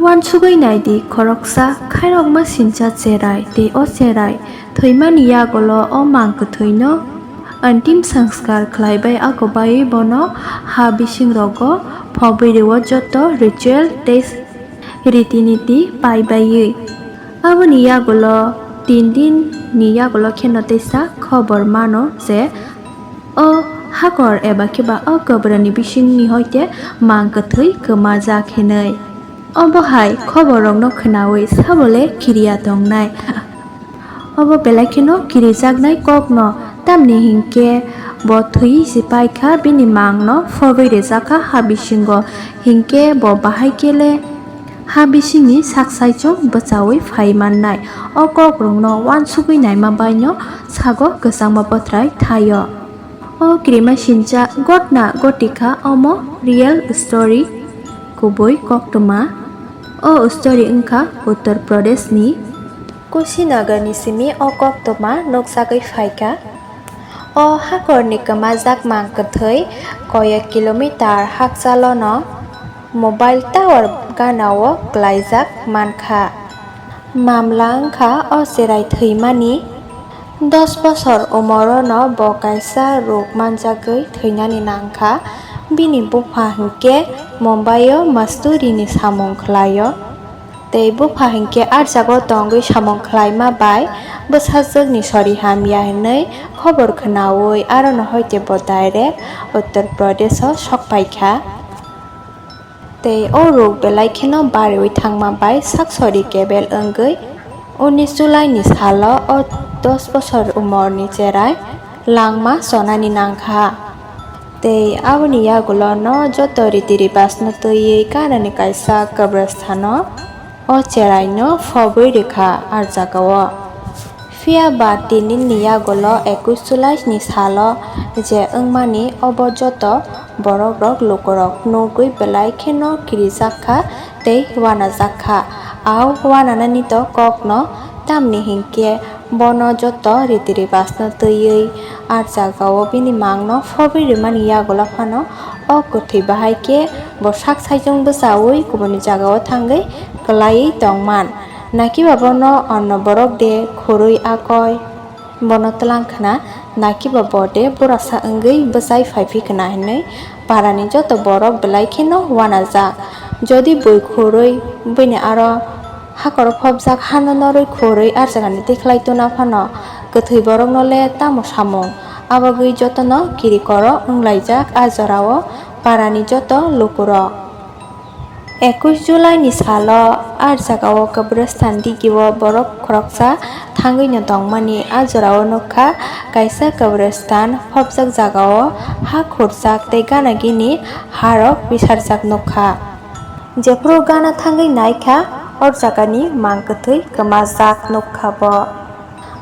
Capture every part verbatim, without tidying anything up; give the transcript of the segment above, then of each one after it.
Uansugwi naidi, khoroksa khairokma sincha cherai, tei o cherai thwimani yagulo o mang kwthwino antim sanskar khlaibai, akobaiwi bono ha bisingrogo phobwi rwo joto ritual tei riti niti paibaiwi. Aboni yagulo tin din ni yagulo kheno teisa khobor mano je o hakor eba khe ba o kwbra ni bising ni hoite mang kwthwi kwma jak hinwi. Obo hai khobor rok no khwnawi sabo le kiriya tongnai. Obo belai kheno kirijaknai kok no, tamni hinkhe bo thwi si pai kha, bini mang no phobwi rijak kha ha bisingo, hinkhe bo bahai khe le ha bisingni sak saichung bwchaui phai mannai. O kokrokno uansugwi naima baino sago kwchangma bwthrai thaio. O kirima sincha gotna gotikha, omo real story, kubui koktwma. O story wngkha Uttar Pradeshni Kushinagarni simi o koktwma nukjagwi phaikha. O hakorni kwmajak mang kwthwi koyek kilometer hakchalono mobile tower ganao klaijak mankha. Mamla wngkha o cherai thwimani. Dos bosor umorono bo kaisa ruk manjagwi thwinani nangkha. Bini bupha hinkhe Mumbai-o masturini samung khlaio. Tei bupha hinkhe arjago tongwi samung khlaima bai bwsajwkni sori hamya hinwi khobor khwnaui arono hoite bo direct Uttar Pradesh-o sokpaikha. Tei o ruk belai kheno bariui thangma bai sak sori kebel wngwi unis July ni salo o dos bosor umorni cherai langma chonani nangkha. Tei aboni yagulo no joto riti ribas no twiwi Kanani kaisa kabrasthano o cherai no phobwi rikha ah jagao. Phiya ba tinini yagulo ekush July ni salo je wngmani, obo joto borok rok lukurok nugwi belai kheno kirijak kha tei uanajak kha. Au uananani to kokno, tamni hinkhe bono joto riti ribasno twiwi ah jagao bini mangno phobwi rimani yagulo phano o kwthwi bahai khe bo sak saichung bwchaui kubuni jagao thangwi kwlaiwi tongman. Nakiba bono onno borok de khurui akoi. Bono twlang khna, nakiba bo de burasa wngwi bwchai phai phi khna hinwi parani joto borok belai kheno uanajak. Jodi bui khurui bini aro hakoro phobjak hano norwi khurui ah jagani tikhlai tuna phano kwthwi borokno le tamo samung? Abagwi jotono kirikoro wnglaijak ah jorao parani joto lukurok. Ekush July ni salo ah jagao kabristan digio borok khoroksa thangwino tongmani. Ah jorao nukha kaisa kabristan, phobjak jagao ha khurjak tei gana gini harok bisarjak nukha. Jephuru gana thangwi naikha, o jagani mang kwthwi kwmajak nukha bo.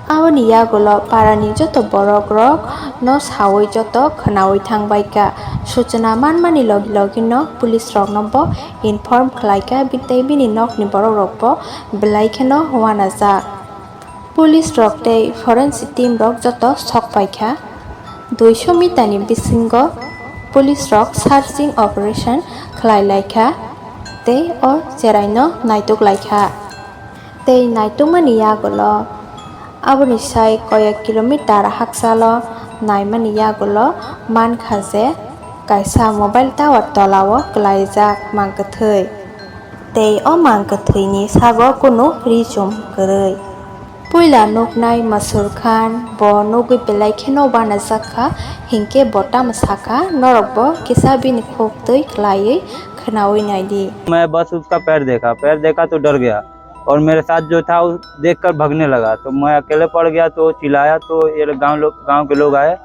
Aboni yagulo parani joto borok rok no sawi joto khwnawi thangbai kha. Suchona manmani logi logi no police rok no bo inform khlai kha, bi-, tei bini nok ni borok rok bo belai kheno uanajak. Police rok tei forensic team rok joto sok pai kha. Duiso meter ni bisingo police rok searching operation khlai lai kha tei o cherai no naituk lai kha. Tei naitukmani yagulo aboni sai koyek kilometer hakchalo naimani yagulo mankha je kaisa mobile tower tolao kwlaijak mang kwthwi. Tei o mang kwthwini sago kunu ri chum kwrwi. Puila nuknai Masur Khan bo nugwi belai kheno uanajak kha, hinkhe bo tamo sakha, norok bo kisa bini khuk twi khlaiwi khwnawi naidi. मैं बस उसका पैर देखा, पैर देखा तो डर गया। और मेरे साथ जो था, वो देखकर भागने लगा, तो मैं अकेले पड़ गया, तो चिल्लाया, तो ये लोग, गांव लोग, गांव के लोग आए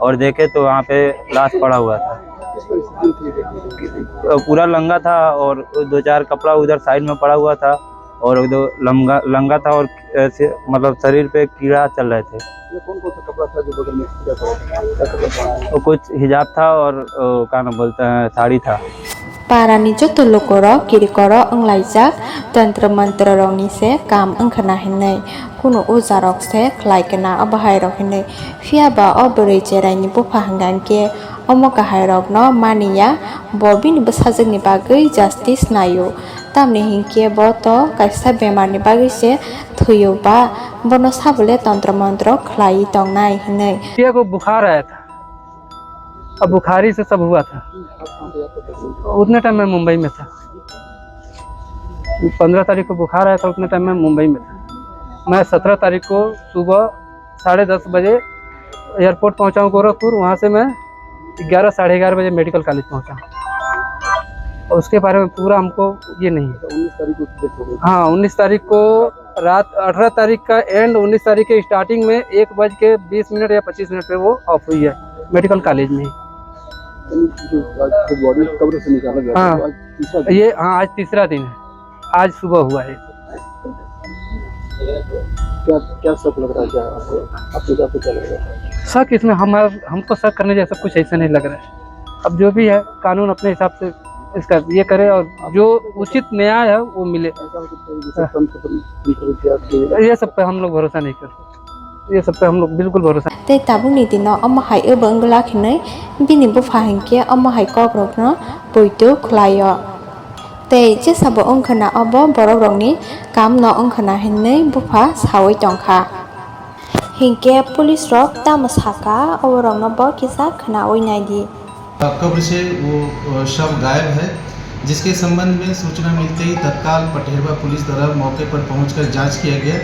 और देखे तो वहाँ पे लाश पड़ा हुआ था। तो पूरा लंगा था और दो चार कपड़ा उधर साइड में पड़ा हुआ था और वो दो लंगा, लंगा था और ऐसे, मतलब, शरीर पे कीड़ा चल रहे थे। ये कौन कौन सा कपड़ा था जो बगल में कीड़ा पड़ा था? क्या कपड़ा था? वो कुछ हिजाब था और, ओ, क्या नाम बोलते हैं, साड़ी था। Parani joto lukurok kirikoro wnglaijak, tantra mantra rokni se kam wngkhana hinwi, kunu ujarok se khlai kana o bahairok hinwi. Phiya ba o bwrwi cheraini bupha hwnkha hinkhe omo kahairokno maniya, bo bini bwsajwkni bagwi justice naio. Tamni hinkhe bo to kaisa bemarni bagwi se thwio ba bono sabole tontro montro khlaiwi tongnai hinwi. किया को बुखार आया था। अब बुखारी से सब हुआ था। उतने टाइम मैं मुंबई में था। पंद्रह तारीख को बुखार आया था, उतने टाइम मैं मुंबई में था। मैं सत्रह तारीख को सुबह साढ़े दस बजे एयरपोर्ट पहुंचा हूँ गोरखपुर। वहाँ से मैं ग्यारह, साढ़े ग्यारह बजे मेडिकल कॉलेज पहुंचा हूँ। और उसके बारे में पूरा हमको ये नहीं है। उन्नीस तारीख को डेथ हो गई। हाँ, उन्नीस तारीख को रात, अठारह तारीख का एंड, उन्नीस तारीख के स्टार्टिंग में एक बज के बीस मिनट या पच्चीस मिनट पे वो ऑफ हुई है मेडिकल कॉलेज में ही। यानी जो आज डेड बॉडी कब्र से निकाला गया था, हाँ। तो आज तीसरा दिन। ये, हाँ, आज तीसरा दिन है, आज सुबह हुआ है। क्या, क्या शक लग रहा है, क्या आपको, आपके हिसाब से क्या लग रहा है? शक इसमें हमारा, हमको शक करने जैसा कुछ ऐसा नहीं लग रहा है। अब जो भी है, कानून अपने हिसाब से इसका ये करे और जो उचित न्याय है, वो मिले। ऐसा हो सकता है कि हाँ। तंत्र पर, तंत्र विद्या के ये सब पे हम लोग भरोसा नहीं करते, ये सब पे हम लोग बिल्कुल भरोसा। Tei tabukni dino omo hai wng glak hinwi bini bupha hinkhe omo hai kokrokno poito khlaio. Tei jesa bo wngkhwna obo borokrokni kamno wngkhwna hinwi bupha sawi tongkha. Hinkhe police rok tamo sakha, oborokno bo kisa khwnawi naidi. कब्र से वो, अ, शव गायब है, जिसके संबंध में सूचना मिलते ही तत्काल पठेरवा पुलिस द्वारा मौके पर पहुंचकर जांच किया गया।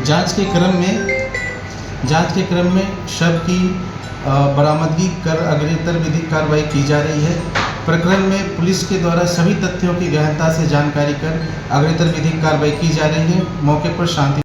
जांच के क्रम में, जांच के क्रम में शव की, अ, बरामदगी कर अग्रेतर विधिक कार्रवाई की जा रही है। प्रकरण में पुलिस के द्वारा सभी तथ्यों की गहनता से जानकारी कर अग्रेतर विधिक कार्रवाई की जा रही है। मौके पर शांति